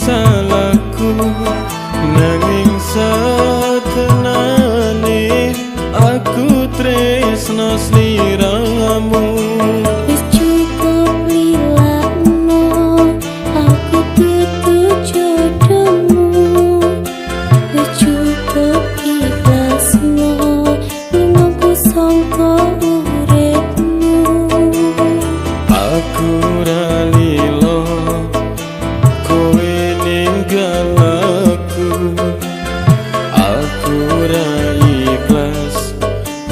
Salahku nanging satenane aku tresno sliramu. Wis cukup lilakno aku dudu jodohmu, wis cukup ikhlasno lungaku sangka uripmu. Aku ra lilo kowe ninggal aku, aku ra ikhlas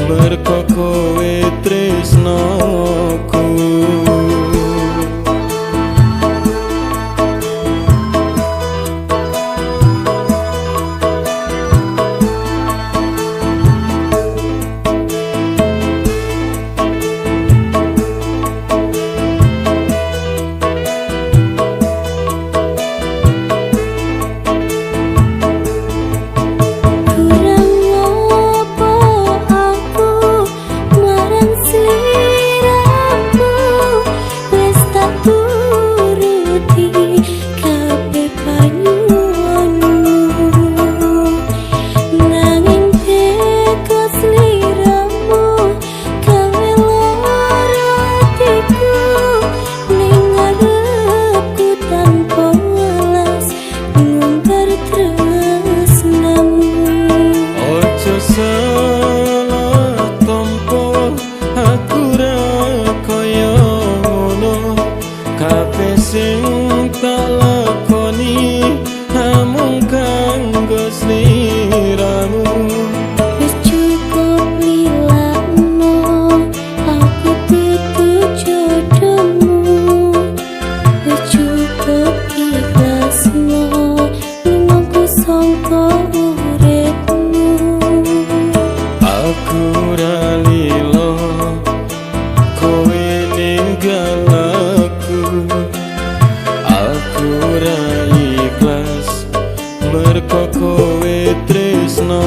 merko kowe tresnoku. Kurang ngopo aku marang sliramu, wis tak turuti kabeh panyuwunmu, nanging teko sliramu gawe lara atiku ning ngarepku tanpa welas ngumbar tresnamu. Ojo salah tompo aku ra kaya ngono, kabeh sing tak lakoni namung kanggo sliramu. Wis cukup lilakno aku dudu jodohmu, wis cukup ikhlasno lungaku sangka uripmu. Aku ra lilo kowe ninggal aku, aku ra ikhlas merko kowe tresno.